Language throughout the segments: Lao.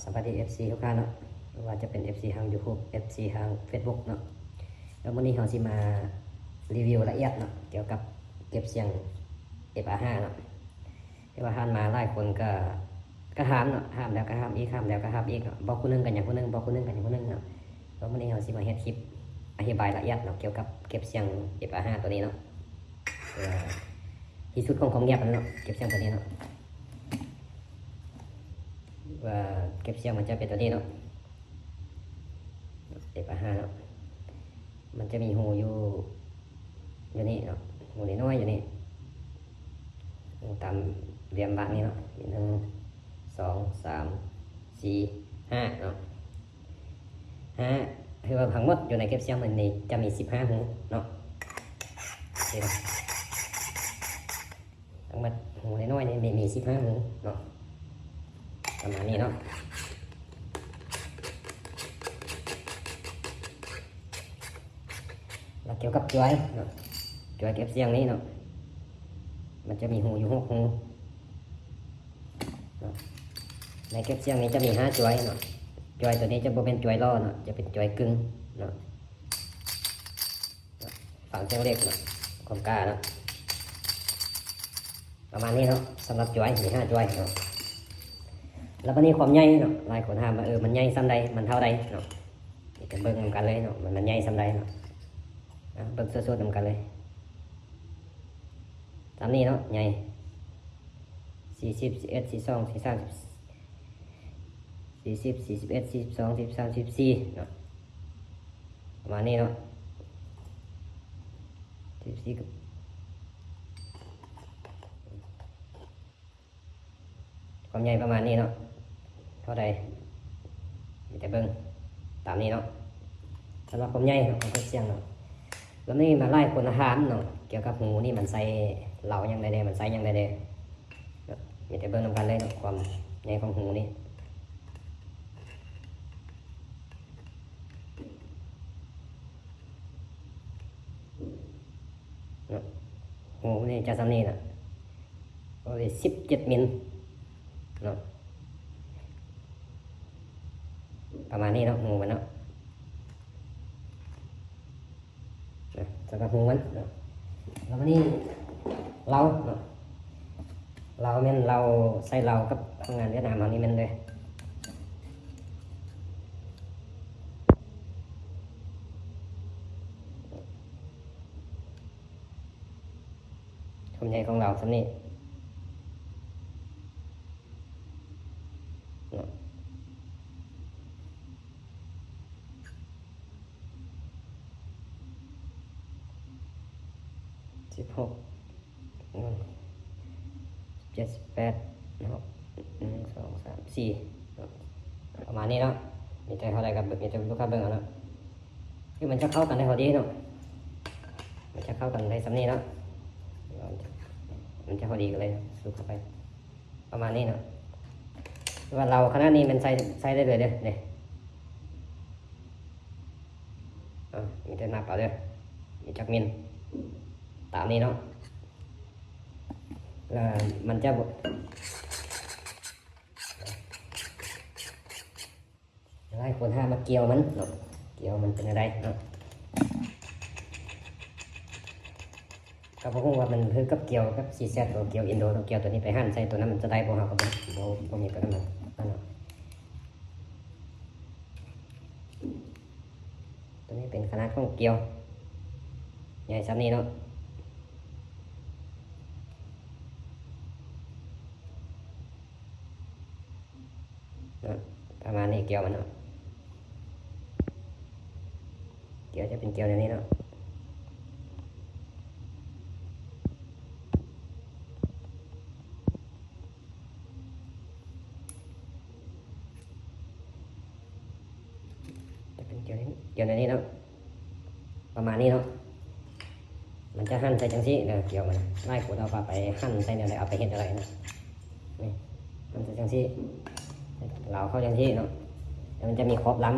ສະບາຍດີ ເອັຟຊີ ທຸກທ່ານເນາະ ບໍ່ວ່າຈະເປັນ ເອັຟຊີ ທາງ YouTube ເອັຟຊີ ທາງ Facebook ເນາະ. ແລ້ວມື້ນີ້ເຮົາຊິມາຣີວິວລະອຽດເນາະ ກ່ຽວກັບເກັບສຽງ ເອັຟອາຫ້າ ເນາະ. ທີ່ວ່າຜ່ານມາຫຼາຍຄົນກໍ ກໍຖາມເນາະ ຖາມແລ້ວກໍຖາມອີກ ຖາມແລ້ວກໍຖາມອີກເນາະ ບອກຜູ້ໜຶ່ງກໍຫຍັງຜູ້ໜຶ່ງ ບອກຜູ້ໜຶ່ງກໍຫຍັງຜູ້ໜຶ່ງເນາະ. ແລ້ວມື້ນີ້ເຮົາຊິມາເຮັດຄລິບອະທິບາຍລະອຽດເນາະ ກ່ຽວກັບເກັບສຽງ ເອັຟອາຫ້າ ຕົວນີ້ເນາະ ເອີ ທີ່ສຸດຂອງຄວາມງຽບຫັ້ນເນາະ ເກັບສຽງຕົວນີ້ເນາະ ວ່າເກັບສຽງມັນຈະເປັນຕົວນີ້ເນາະ ເອັຟອາຫ້າ ເນາະ. ມັນຈະມີຮູຢູ່ ຢູ່ນີ້ເນາະ ຮູນ້ອຍໆຢູ່ນີ້ ຕາມຫຼ່ຽມບາດນີ້ເນາະ ໜຶ່ງ ສອງ ສາມ ສີ່ ຫ້າ ເນາະ ຫ້າ ຄືວ່າທັງໝົດຢູ່ໃນເກັບສຽງມັນນີ້ຈະມີສິບຫ້າຮູເນາະ ນີ້ເນາະ. ທັງໝົດຮູນ້ອຍໆນີ້ມີ ມີສິບຫ້າຮູເນາະ ປະມານນີ້ເນາະ. ແລ້ວກ່ຽວກັບຈວຍເນາະ ຈວຍເກັບສຽງນີ້ເນາະ ມັນຈະມີຮູຢູ່ຫົກຮູເນາະ. ໃນເກັບສຽງນີ້ຈະມີຫ້າຈວຍເນາະ ຈວຍຕົວນີ້ຈະບໍ່ແມ່ນຈວຍຫຼໍ່ເນາະ ຈະເປັນຈວຍກຶ່ງເນາະ. ຟັງສຽງເຫຼັກເນາະ ຄວາມກ້າເນາະ ປະມານນີ້ເນາະ. ສຳລັບຈວຍມີຫ້າຈວຍເນາະ. ແລ້ວບາດນີ້ຄວາມໃຫຍ່ເນາະ ຫຼາຍຄົນຖາມວ່າ ເອີ ມັນໃຫຍ່ສ່ຳໃດ ມັນເທົ່າໃດເນາະ. ດຽວຈະເບິ່ງນຳກັນເລີຍເນາະ ມັນ ມັນໃຫຍ່ສ່ຳໃດເນາະ. ເບິ່ງສົດໆນຳກັນເລີຍ ສ່ຳນີ້ເນາະ ໃຫຍ່ ສີ່ສິບ ສີ່ສິບເອັດ ສີ່ສິບສອງ ສີ່ສິບສາມ ສີ່ສິບ ສີ່ສິບເອັດ ສີ່ສິບສອງ ສີ່ສິບສາມ ສີ່ສິບສີ່ເນາະ ປະມານນີ້ເນາະ. ສີ່ສິບສີ່ ຄວາມໃຫຍ່ປະມານນີ້ເນາະ ເທົ່າໃດ ມີແຕ່ເບິ່ງຕາມນີ້ເນາະ. ສຳລັບຄວາມໃຫຍ່ເນາະ ຂອງເກັບສຽງເນາະ. ແລ້ວນີ້ມາຫຼາຍຄົນຖາມເນາະ ກ່ຽວກັບຮູນີ້ ມັນໃສ່ເລົາຫຍັງໄດ້ແດ່ ມັນໃສ່ຫຍັງໄດ້ແດ່ເນາະ. ມີແຕ່ເບິ່ງນຳກັນເລີຍເນາະ ຄວາມໃຫຍ່ຂອງຮູນີ້ເນາະ. ຮູນີ້ຈະສ່ຳນີ້ນະ ໂອ້ຍ ສິບເຈັດມິນເນາະ ປະມານນີ້ເນາະ ຮູມັນເນາະ. ນະ ສຳລັບຮູມັນເນາະ. ແລ້ວບາດນີ້ເລົາເນາະ ເລົາແມ່ນເລົາ ໃສ່ເລົາກັບໂຮງງານຫວຽດນາມເຮົານີ້ແມ່ນເລີຍ. ຄວາມໃຫຍ່ຂອງເລົາສ່ຳນີ້ເນາະ. ສິບຫົກ ສິບເຈັດ ສິບແປດເນາະ ໜຶ່ງ ສອງ ສາມ ສີ່ເນາະ ປະມານນີ້ເນາະ. ມີແຕ່ເທົ່າໃດກໍເບິ່ງ ມີແຕ່ລູກຄ້າເບິ່ງເອົາເນາະ. ຄືມັນຈະເຂົ້າກັນໄດ້ພໍດີເນາະ ມັນຈະເຂົ້າກັນໄດ້ສ່ຳນີ້ເນາະ ມັນຈະພໍດີ ກໍເລີຍສຸກເຂົ້າໄປ ປະມານນີ້ເນາະ. ແຕ່ວ່າເລົາຂະໜາດນີ້ແມ່ນໃສ່ ໃສ່ໄດ້ເລີຍເດີ ນີ້ ເອົາ ມີແຕ່ນັບເອົາເດີ ມີຈັກມິນ ຕາມນີ້ເນາະ. ແລ້ວມັນຈະບໍ່ ຫຼາຍຄົນຖາມວ່າກ່ຽວມັນເນາະ ກ່ຽວມັນເປັນແນວໃດເນາະ. ກໍບໍ່ຮູ້ວ່າມັນຄືກັບກ່ຽວກັບ ຊີແຊັດ ຫຼືກ່ຽວອິນໂດເນາະ. ກ່ຽວຕົວນີ້ໄປຫັນໃສ່ຕົວນັ້ນມັນຈະໄດ້ບໍ່ ເຮົາກໍບໍ່ ບໍ່ ບໍ່ມີຕົວນັ້ນເນາະ. ຕົວນີ້ເປັນຂະໜາດຂອງກ່ຽວ ໃຫຍ່ສ່ຳນີ້ເນາະ. ເນາະ ປະມານນີ້ ກ່ຽວມັນເນາະ ກ່ຽວຈະເປັນກ່ຽວແນວນີ້ເນາະ ຈະເປັນກ່ຽວ ກ່ຽວແນວນີ້ເນາະ ປະມານນີ້ເນາະ. ມັນຈະຫັນໃສ່ຈັ່ງຊີ້ເດີ ກ່ຽວມັນ ຫຼາຍຄົນເອົາໄປຫັນໃສ່ແນວໃດ ເອົາໄປເຮັດແນວໃດນະ. ນີ້ ມັນຈະຈັ່ງຊີ້ ເລົາເຂົ້າຈັ່ງຊີ້ເນາະ ແລ້ວມັນຈະມີຂອບລຳ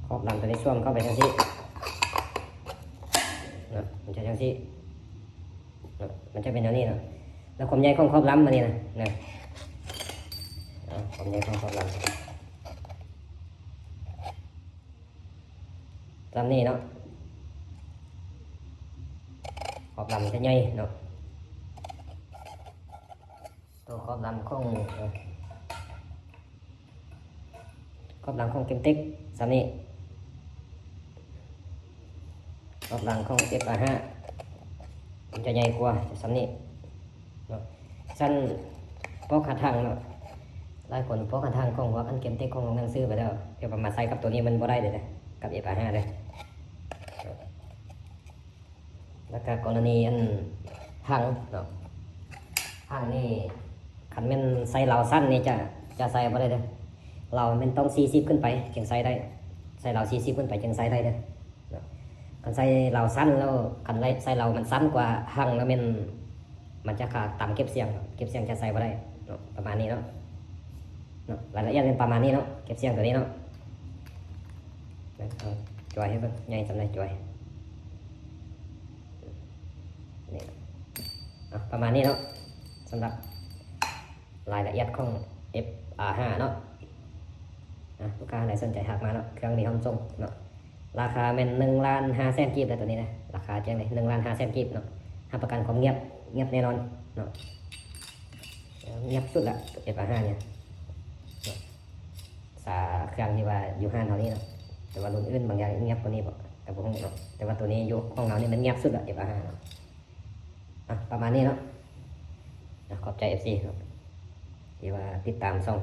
ຂອບລຳຕົວນີ້ຊ່ວມເຂົ້າໄປຈັ່ງຊີ້ເນາະ ມັນຈະຈັ່ງຊີ້ເນາະ ມັນຈະເປັນແນວນີ້ເນາະ. ແລ້ວຄວາມໃຫຍ່ຂອງຂອບລຳອັນນີ້ນະ ນະ ເອົາ ຂໍ ໃຫຍ່ຂອງຂອບລຳ ສ່ຳນີ້ເນາະ. ຂອບລຳຈະໃຫຍ່ເນາະ. ໂຕຂອບລຳຂອງ ຂອບລຳຂອງເກມເຕັກສ່ຳນີ້. ຂອບຫຼັງຂອງເອັຟອາຫ້າ ມັນຈະໃຫຍ່ກວ່າ ຈະສ່ຳນີ້ເນາະ. ຊັ້ນປອກຂາຖັງເນາະ, ຫຼາຍຄົນປອກຂາຖັງຂອງພວກອັນເກມເຕັກຂອງໂຮງໜັງສືໄປແລ້ວ, ແຕ່ວ່າມາໃຊ້ກັບໂຕນີ້ມັນບໍ່ໄດ້ເດ້ ກັບເອັຟອາຫ້າເດ້. ແລ້ວກະກໍລະນີອັນຖັງເນາະ, ຖັງນີ້ຄັນແມ່ນໃສ່ເລົາສັ້ນນີ້ຈະ ຈະໃສ່ບໍ່ໄດ້ເດີ້. ເລົາແມ່ນຕ້ອງສີ່ສິບຂຶ້ນໄປຈຶ່ງໃສ່ໄດ້, ໃສ່ເລົາສີ່ສິບຂຶ້ນໄປຈຶ່ງໃສ່ໄດ້ເດີ້ເນາະ. ຄັນໃສ່ເລົາສັ້ນແລ້ວ ຄັນໃສ່ເລົາມັນສັ້ນກວ່າຖັງແລ້ວແມ່ນ ມັນຈະຂາດຕາມເກັບສຽງ, ເກັບສຽງຈະໃສ່ບໍ່ໄດ້ເນາະ. ປະມານນີ້ເນາະ ເນາະ, ລາຍລະອຽດແມ່ນປະມານນີ້ເນາະ, ເກັບສຽງໂຕນີ້ເນາະ. ເອົາ ຈ່ອຍໃຫ້ເບິ່ງ ໃຫຍ່ສ່ຳໃດ ຈ່ອຍ ນີ້ ເອົາ ປະມານນີ້ເນາະ ສຳລັບລາຍລະອຽດຂອງເອັຟອາຫ້າເນາະ. ອ່ະ ລູກຄ້າໃດສົນໃຈທັກມາເນາະ, ເຄື່ອງມີພ້ອມສົ່ງເນາະ. ລາຄາແມ່ນໜຶ່ງລ້ານຫ້າແສນກີບເດີ້ ໂຕນີ້ນະ, ລາຄາແຈ້ງເລີຍ ໜຶ່ງລ້ານຫ້າແສນກີບເນາະ. ຮັບປະກັນຄວາມງຽບ ງຽບແນ່ນອນເນາະ, ງຽບສຸດລະ ເອັຟອາຫ້ານີ້ເນາະ. ສາເຄື່ອງທີ່ວ່າຢູ່ຮ້ານເຮົານີ້ເນາະ, ແຕ່ວ່າລຸ້ນອື່ນບາງຢ່າງງຽບກວ່ານີ້ບໍ່ ກໍບໍ່ຮູ້ເນາະ, ແຕ່ວ່າໂຕນີ້ຢູ່ຂອງເຮົານີ້ມັນງຽບສຸດລະ ເອັຟອາຫ້າເນາະ. ອ່ະ ປະມານນີ້ເນາະ. ອ່ະ ຂອບໃຈເອັຟຊີເນາະ ທີ່ວ່າຕິດຕາມຊ່ອງ